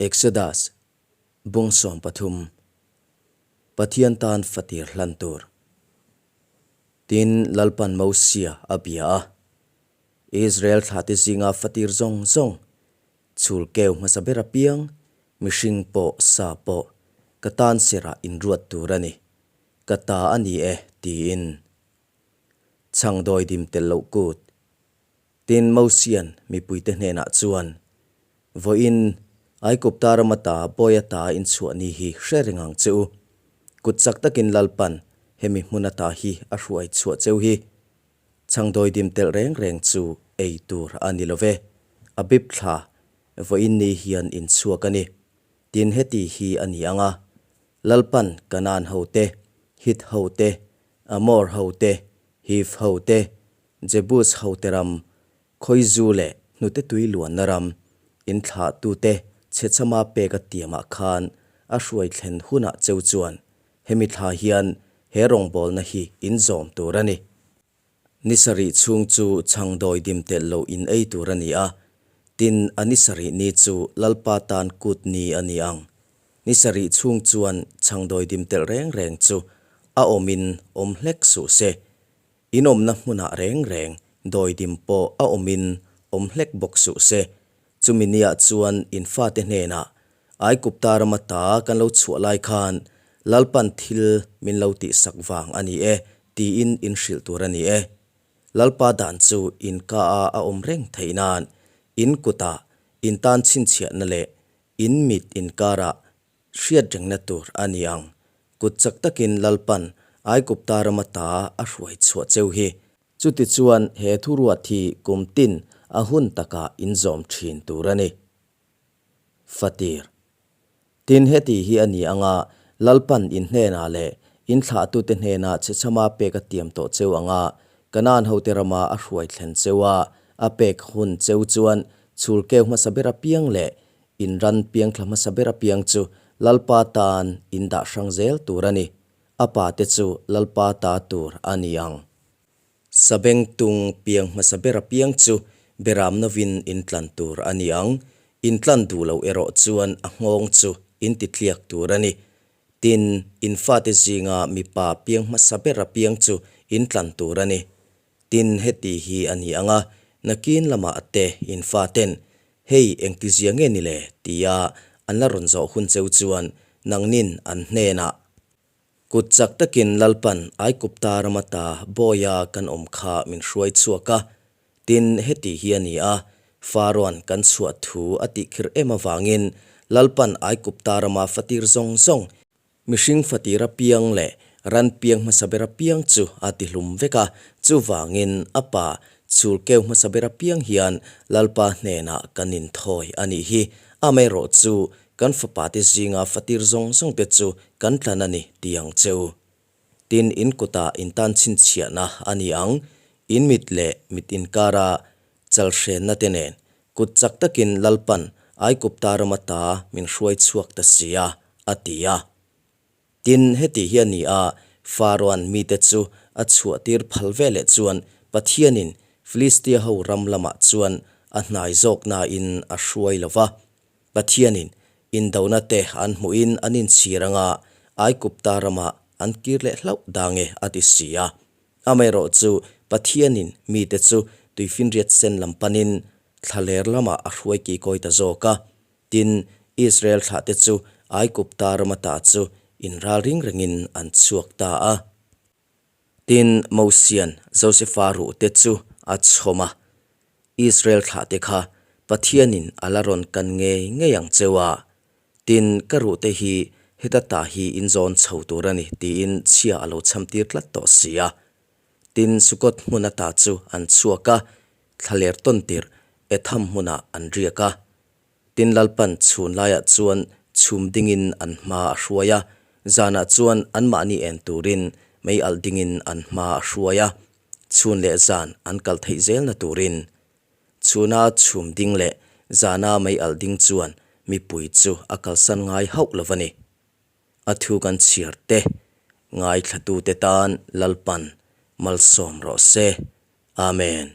Exodus, Bung 13, Pathian tan fatir hlan tur. Tin, Lalpan Mosia a bia a, Israel thlate zinga fatir zawng zawng, chhul keu hmasa ber apiang, mihring pawh, sa pawh, ka tan serah inruat tur a ni. Ka ta a ni e, tiin. Chhang dawidim tel loh kut. Tin, Mosia'n mipuite hnenah chuan, Vawiin, Aikupta rama ta bawi ata inchhuah ni hi hre reng ang che u. Kut chak takin Lalpan hemi hmun ata hi a hruai chhuah cheu hi. Chhang dawidim telh reng reng chu ei tur a ni lo ve. A bip thla, vawiin ni hian inchhuak a ni. Tin, heti hi a ni ang a, Lalpan Kanaan hote, Hit hote, Amor hote, Hiv hote, Jebus hote ram, Khawizu leh hnute tui luanna ram, in thlahtute chhechhama pek a tiamah khan a hruai thlen hunah cheu chuan hemi thla hian he rawngbawlna hi in zawm tur a ni. Ni sarih chhung chu chhang dawi dim telh loh in ei tur a ni a, tin a ni sarih ni chu Lalpa tan kut ni a ni ang. Ni sarih chhung chuan chhang dawi dim telh reng reng chu a awmin awm hlek suh se. In awmna hmunah reng reng dawidim pawh a awmin awm hlek bawk suh se. Chumi niah chuan in fate hnenah, Aikupta rama ta kan lo chhuah lai khan Lalpan thil min lo tihsak vang a ni e, tiin in hrilh tur a ni e. Lalpa dan chu in ka a a awm reng theih nan in kutah in tan chhinchhiahna leh in mit inkarah Hriat rengna tur a ni ang. Kut chak takin Lalpan Aikupta rama ta a hruai chhuah cheu hi. Chutichuan he thuruat hi kum tin a hun takah inzawm thin tur a ni. Fatir. Tin heti hi a ni ang a, Lalpan in hnenah leh in thlahtute hnenah chhechhama pek a tiam tawh cheu ang a, Kanaan hote rama a hruai thlen cheu a, a pek hun cheu chuan chhul keu hmasa ber apiang leh In ran piang thla hmasa ber apiang chu Lalpa tan in dah hrang zel tur a ni. A pa te chu Lalpa ta tur a ni ang. Sabengtung piang hmasa ber apiang chu beram novin in tlan tur a ni ang. In tlan duh loh erawh chuan a nghawng chu in ti tliak tur a ni. Tin, in fate zinga mipa piang hmasa ber apiang chu in tlan tur a ni. Tin, heti hi a ni ang a, nakin lamah te in faten, Hei engtizia nge ni le? tia an la rawn zawh hun cheu chuan nangnin an hnenah, Kut chak takin Lalpan Aikupta rama ta bawia kan awm kha min hruai chhuak a, tin, heti hi a ni a, Faroan kan chhuah thu a tihkhirh em avangin Lalpan Aikupta rama fatir zawng zawng, Mihring fatir apiang leh ran piang hmasa ber apiang chu a ti hlum vek a, chuvangin a pa chhul keu hmasa ber apiang hian Lalpa hnenah kan inthawi a nih hi. Amaherawh chu kan fapate zinga fatir zawng zawng te chu kan tlan a ni ti ang che u. Tin, in kutah in tan chhinchhiahna a ni ang, in mit leh mit inkara chalhrenna te nen Kut chak takin Lalpan Aikupta rama ta min hruai chhuak ta si a, a ti a. Tin, heti hi a ni a, Faroan mite chu a chhuahtir phal veleh chuan Pathianin Filistia ho ram lamah chuan a hnai zawk nain a hruai lo va. Pathianin indona te an hmuhin an inchhir anga Aikupta ramah an kir leh hlauh dang e, a ti si a. Amaherawh chu Pathianin mite chu tuifinriat sen lam panin thlaler lamah a hruai kikawi ta zawk a. Tin, Israel thlahte chu Aikupta rama ta chu inralring rengin an chhuak ta a. Tin, Mosian Josefa ruhte chu a chhawm a, Israel thlahte kha Pathianin a la rawn kan ngei ngei ang cheu a. Tin, ka ruhte hi heta ta hi in zawn chho tur a ni tiin chhia a lo cham tir tlat tawh si a. Tin, Sukot hmun ata chu an chhuak a, thlaler tawn tirh Etham hmunah an riak a. Tin, Lalpan chhun laiah chuan chhum dingin an hma a hruai a, zanah chuan anmahni en turin mei alh dingin an hma a hruai a, chhun leh zan an kal theih zelna turin. Chhuna chhum ding leh zana mei alh ding chuan mipui chu a kalsan ngai hauh lo va ni. A thu kan chhiar te, ngaithlatute tan Lalpan malsawm rawh se. Amen.